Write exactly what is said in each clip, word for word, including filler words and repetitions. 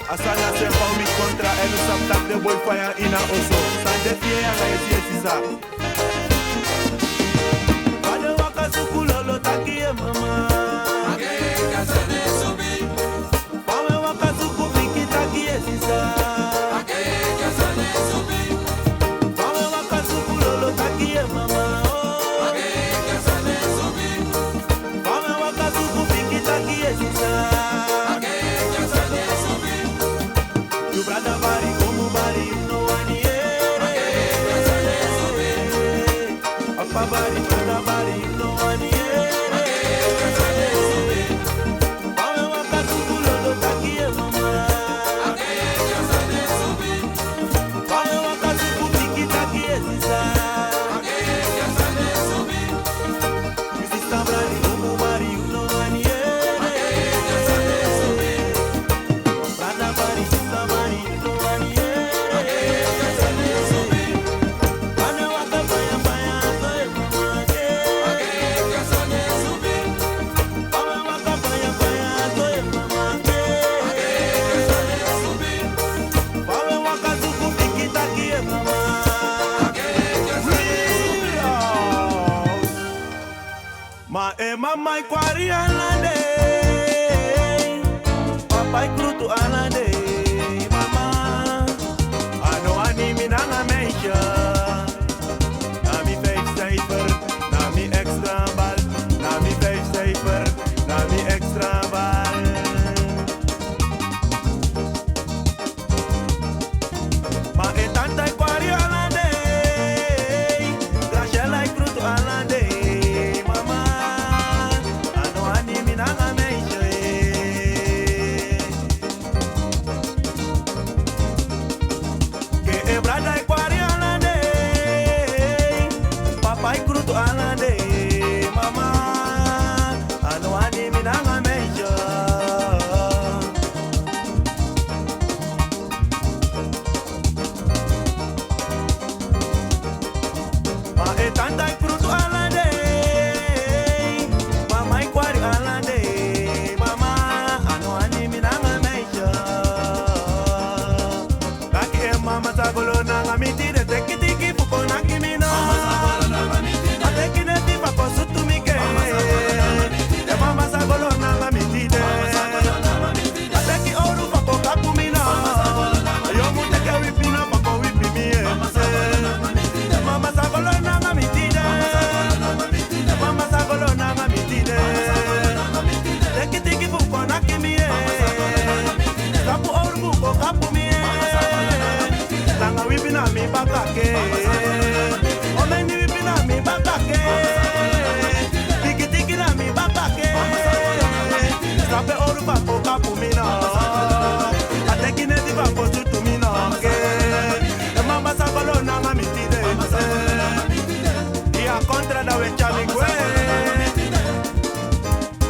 A sani a sen fa un mi kontra, èn un sabi taki den boi faya ini a oso. San de fi en anga yu esi esi sa. Fa den waka suku lolo taki e mama. Fa den waka suku piki taki e sisa. Fa den waka suku lolo taki e mama. Oh. Fa den waka suku piki taki e sisa. Yu brada bari, komu bari, yu no wani yere. Papa bari, brada bari, yu no wani yere. Fa den waka suku lolo taki e mama. Fa den waka suku piki taki e sisa. Mi sisa bari, komu bari, yu no wani yere. Brada bari, sisa bari, yu no wani yere. Fa den waka faya faya so e mama. Fa den waka suku piki taki e mama. Ma e mama e kwari ala dei, papa e krutu ala dei, mama. A no wani mi nanga meisje. Na mi vijfcijfer, na mi extra bal, na mi vijfcijfer, na mi extra bal. Ma e tanta e kwari ala dei, Graciela e krutu ala dei, mama. A no wani mi nanga meisje. Ke e brada e kwari ala dei, papa e krutu ala dei, mama. A no wani mi nanga meisje. Ma e tanta e krutu ala dei, mama e kwari ala dei, mama. A no wani mi nanga meisje. Taki e mama sa go lon nanga mi tide, teki tiki fu kon naki mi no. A teki neti fu kon sutu mi ke. E mama sa go lon nanga mi tide. A teki oru fu kon kapu mi no. Yu mu teki wipi no fu kon wipi mi, eh. E mama sa go lon nanga mi tide. E mama sa go lon nanga mi tide. Teki tiki fu kon naki mi, eh. Kapu oru fu kon kapu mi, eh. Langa wipi na mi baka ke. Omeni wipi na mi baka ke. Tiki tiki na mi baka ke. Sape oru fu kon kapu mi no. A teki neti fu kon sutu mi no ke. E mama sa go lon nanga mi tide. Yu a kontra, dan we tyari mi gwe.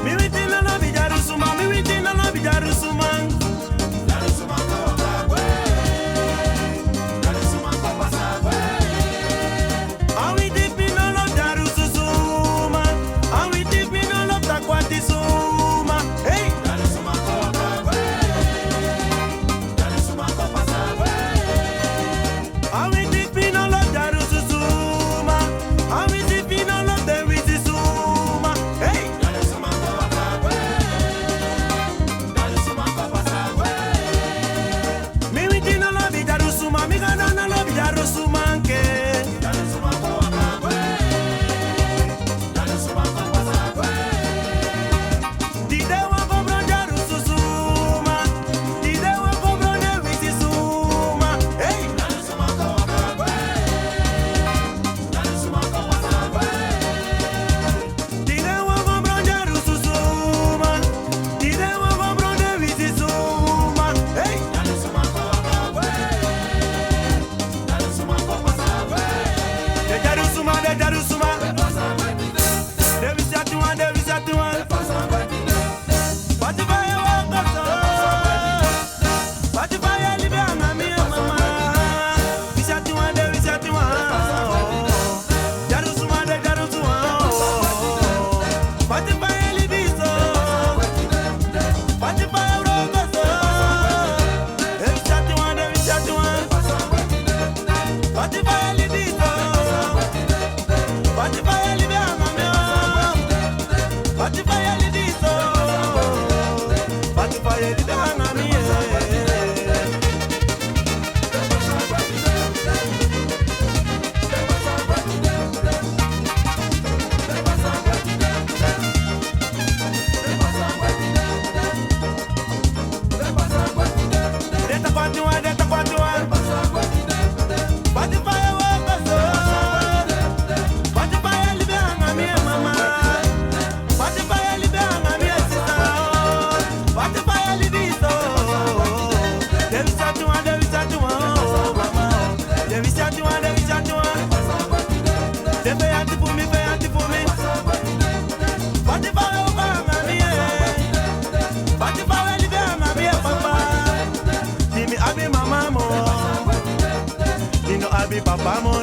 Mi witi no no bi dyarusuman, mi witi no no bi dyarusuman. Dyarusuman kon pasa gwe. Dyarusuman kon pasa gwe. Pati fa yu e libi so, pati fa yu e libi anga mi, eh. Deta kwati wan, deta kwati wan. Pati fa yu e waka so, pati fa yu e libi anga mi, eh, mama. Pati fa yu e libi anga mi, eh, sisa. Pati fa yu e libi so. Dewi satu wan, dewi satu wan, oh, mama. Dewi satu wan, dewi satu wan. De feyanti fu mi, feyanti fu mi. Pati fa yu e waka anga mi, eh. Pati fa yu e libi anga mi, eh, papa. Di mi abi mama mo, di no abi papa mo.